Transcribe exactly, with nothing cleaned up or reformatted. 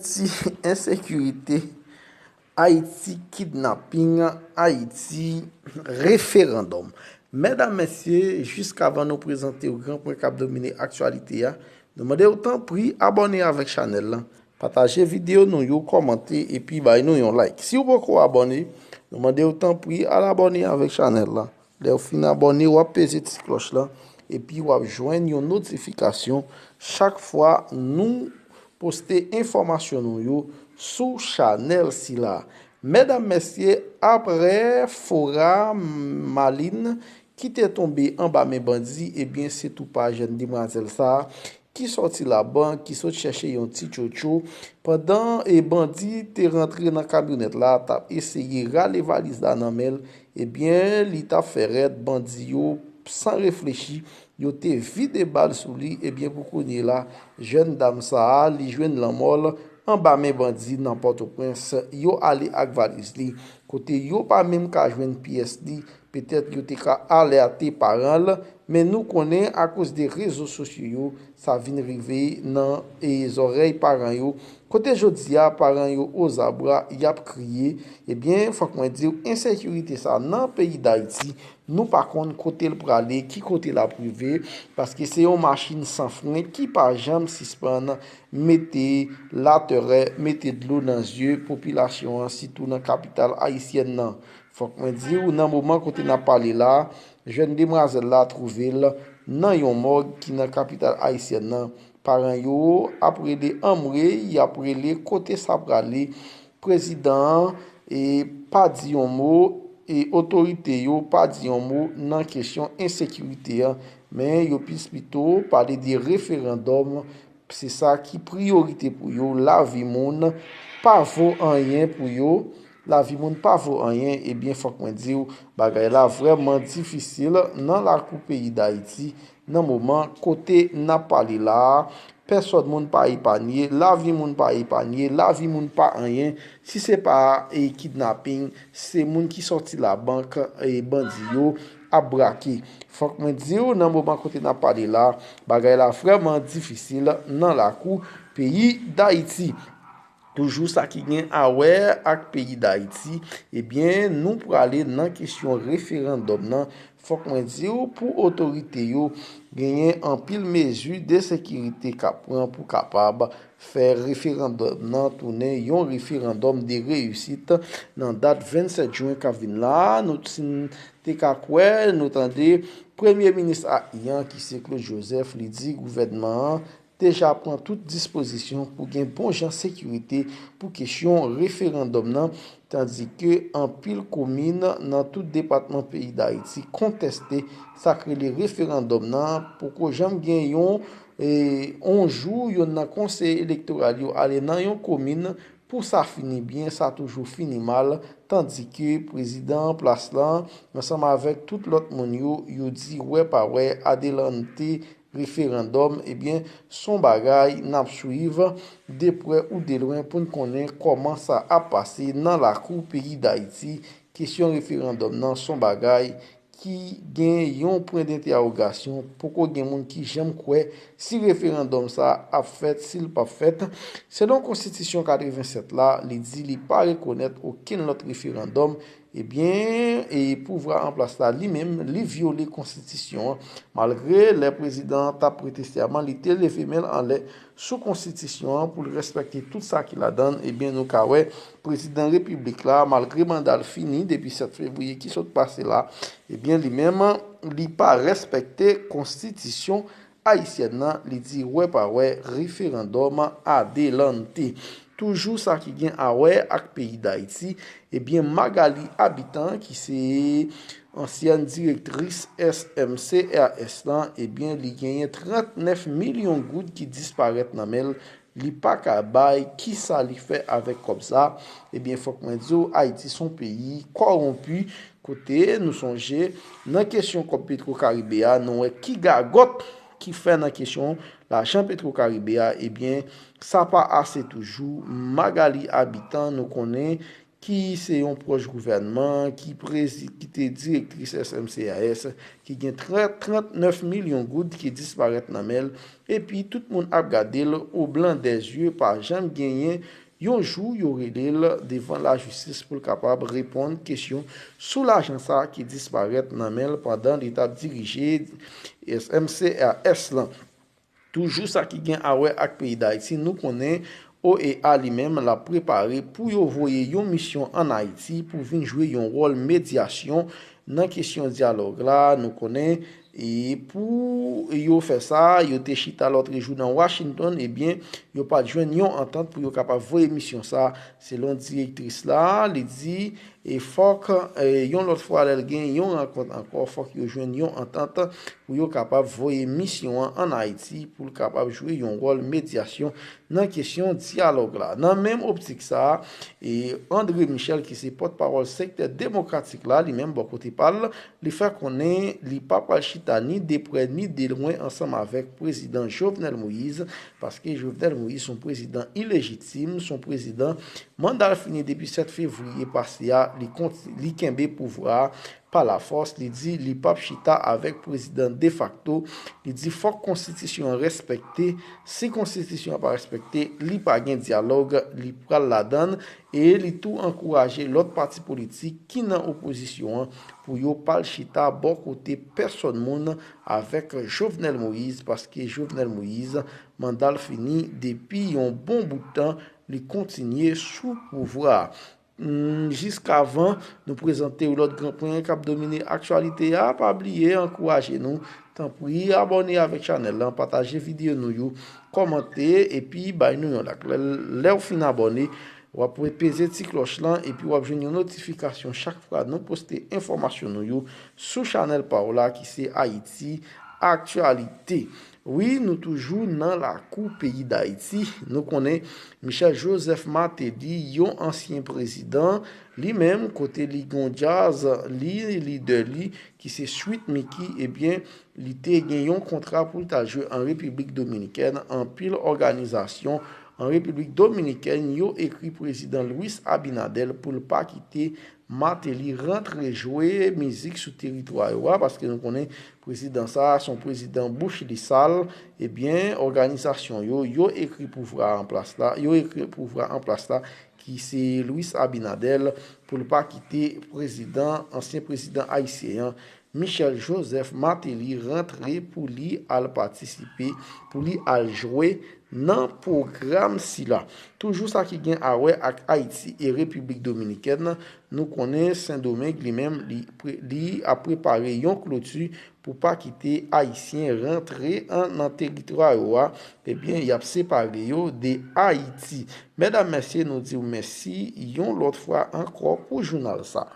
Ayiti, ensekirite, Ayiti, kidnaping, Ayiti, referandòm. Medam, mesye, jiskavan nou prezante w gran pwen k ap domine aktyalite a, nou mande w tanpri abòne avèk chanèl la, pataje videyo nou yo, kòmante epi bay nou yon like. Si w poko abòne, nou mande w tanpri al abòne avèk chanèl la. Lè w fin abòne, w ap peze ti klòch la, epi w ap jwenn yon notifikasyon chak fwa nou poste enfòmasyon nou yo sou chanèl sila. Medam, mesye, apre Fora Malin ki te tonbe anba men bandi, ebyen, se tou pa jèn demwazèl sa a ki sòti Laban, ki sot chèche yon ti tchotcho, pandan e bandi te rantre nan kamyonèt la, t ap eseye rale valiz la nan men l, ebyen, li t ap fè rèd, bandi yo, san reflechi, yo te vide bal sou li, ebyen, pou kounye la, jèn dam sa a, li jwenn lanmò l anba men bandi nan Pòtoprens. Yo ale ak valiz li, kote yo pa menm ka jwenn pyès li, petèt yo te ka alète paran l, men nou konnen akoz de rezo sosyo yo, sa vin rive nan e zòrèy paran yo, kote jodi a paran yo ozabra, y ap kriye. Ebyen, fòk mwen di w, ensekirite sa nan peyi Dayiti, nou pa konn kote l prale, ki kote l ap rive, paske se yon machin san fren ki pa janm sispann mete latèrè, mete dlo nan zye popilasyon an, sitou nan kapital ayisyèn nan. Fòk mwen di w, nan moman kote n ap pale la, jèn demwazèl la twouve l nan yon mòg ki nan kapital ayisyèn nan. Paran yo ap rele anmwe, y ap rele kote sa prale. Prezidan an e pa di yon mo, e otorite yo pa di yon mo nan kesyon ensekirite an, men yo plis pito pale de referandòm. Se sa ki priyorite pou yo, lavi moun pa vo anyen pou yo. Lavi moun pa vo anyen, ebyen, fòk mwen di w, bagay la vrèman difisil nan lakou peyi Dayiti nan moman kote n ap pale la a. Pèsòn moun pa epanye, lavi moun pa epanye, lavi moun pa anyen. Si se pa e kidnaping, se moun ki sòti labank e bandi yo ap brake. Fòk mwen di w, nan moman kote n ap pale la, bagay la vrèman difisil nan lakou peyi Dayiti. Toujou sa ki gen a wè ak peyi Dayiti, ebyen, nou prale nan kesyon referandòm nan. Fòk mwen di w, pou otorite yo, genyen anpil mezi de sekirite k ap pran pou kapab fè referandòm nan tounen yon referandòm de reyisit nan dat vennsèt jen k ap vin la. Nou t-, si n te ka kwè, nou tande Premye Minis ayisyen an, ki se Claude Joseph, li di gouvènman an deja pran tout dispozisyon pou gen bon jan sekirite pou kesyon referandòm nan, tandike anpil komin nan tout depatman peyi Dayiti konteste sa k rele referandòm nan, poko janm gen yon, e, yon jou yonn nan konseye elektoral yo ale nan yon komin pou sa fini byen, sa toujou fini mal, tandike prezidan an plas lan, ansanm avèk tout lòt moun yo, yo di wè pa wè, adelante referandòm, ebyen, s on bagay n ap swiv de prè ou de lwen pou n konnen kòman sa ap pase nan lakou peyi Dayiti. Kesyon referandòm nan s on bagay ki gen yon pwen dentèwogasyon, poko gen moun ki janm kwè si referandòm sa ap fèt, si l p ap fèt. Selon konstitisyon katrevennsèt la, li di li pa rekonèt okenn lòt referandòm, ebyen, e pouvwa an plas la, li menm, li vyole konstitisyon an. Malgre lè prezidan an t ap prete sèman, li te leve men l anlè sou konstitisyon an pou l respekte tout sa ki ladan l, ebyen, nou ka wè prezidan repiblik la, malgre manda l fini depi sèt fevriye ki sot pase la, ebyen, li menm, li pa respekte konstitisyon ayisyèn nan, li di wè pa wè, referandòm adelante. Toujou sa ki gen a wè ak peyi Dayiti, ebyen, Magali Habitant, ki se ansyèn direktris S M C R S lan, ebyen, li genyen trannèf milyon goud ki disparèt nan men l, li pa ka bay, kisa li fè avèk kòb sa? Ebyen, fòk mwen di w, Ayiti s on peyi kòwonpi, kote nou sonje, nan kesyon kòb Petro Karibe a, nou wè ki gagòt ki fè nan kesyon lajan Petro Karibe a, ebyen, sa pa ase toujou. Magali Habitant, nou konnen ki se yon pwòch gouvènman, ki prezi-, ki te direktris S M C A S, ki gen trant, trant nèf milyon goud ki disparèt nan men l, epi tout moun ap gade l o blan dè zye, pa janm genyen yon jou yo rele l devan lajistis pou l kapab reponn kesyon sou lajan sa a ki disparèt nan men l pandan li t ap dirije S M C A S lan. Toujou sa ki gen a wè ak peyi Dayiti, nou konnen O E A li menm l ap prepare pou yo voye yon misyon ann Ayiti pou vin jwe yon wòl medyasyon nan kesyon dyalòg la. Nou konnen, e pou yo fè sa, yo te chita lòtrejou nan Washington, ebyen, yo pa t jwenn yon antant pou yo kapab voye misyon sa. Selon direktris la, li di, e fòk, e yon lòt fwa lè l gen yon rankont ankò, fòk yo jwenn yon antant pou yo kapab voye misyon an ann Ayiti pou l kapab jwe yon wòl medyasyon nan kesyon dyalòg la. Nan menm optik sa a, e André Michel, ki se pòtpawòl sektè demokratik la, li menm bò kote pa l, li fè konnen li pa pral chita ni de prè ni de lwen ansanm avèk prezidan Jovenel Moïse, paske Jovenel Moïse se yon prezidan ilejitim, se yon prezidan manda l fini depi sèt fevriye pase a, li konti-, li kenbe pouvwa a pa lafòs, li di li p ap chita avèk prezidan defakto, li di fòk konstitisyon an respekte, si konstitisyon an pa respekte, li pa gen dyalòg, li pral ladan l, e li tou ankouraje lòt pati politik ki nan opozisyon an pou yo pa al chita bò kote pèsòn moun avèk Jovenel Moïse, paske Jovenel Moïse, manda l fini depi yon bon bout tan, li kontinye sou pouvwa a. Hmm, jiskavan nou prezante w lòt gran pwen k ap domine aktyalite a, pa bliye ankouraje nou. Tanpri, abòne avèk chanèl lan, pataje videyo nou yo, kòmante, epi bay nou yon like. Lè, lè w fin abòne, w ap peze ti klòch lan, epi w ap jwenn yon notifikasyon chak fwa nou poste enfòmasyon nou yo sou chanèl pa w la, ki se Ayiti Aktyalite. Wi, nou toujou nan lakou peyi Dayiti. Nou konnen Michel Joseph Martelly, yon ansyen prezidan, li menm, kote li gon djaz, li, lidè li, ki se Sweet Micky, ebyen, li te gen yon kontra pou l ta jwe an Repiblik Dominikèn. Anpil òganizasyon an Repiblik Dominikèn, yo ekri prezidan Luis Abinader pou l pa kite Martelly rantre jwe mizik sou teritwa yo a, paske nou konnen prezidan sa a se yon prezidan bouch li sal, ebyen, òganizasyon yo, yo ekri pouvwa an plas la, yo ekri pouvwa an plas la, ki se Luis Abinader, pou l pa kite prezidan, ansyen prezidan ayisyen an, Michel Joseph Martelly, rantre pou li al patisipe, pou li al jwe nan pwogram sila. Toujou sa ki gen a wè ak Ayiti e Repiblik Dominikèn, nou konnen Sendomeng li menm, li pre-, li ap prepare yon kloti pou pa kite Ayisyen rantre an, nan teritwa yo a, ebyen, y ap separe yo de Ayiti. Medam, mesye, nou di w mèsi yon lòt fwa ankò pou jounal sa.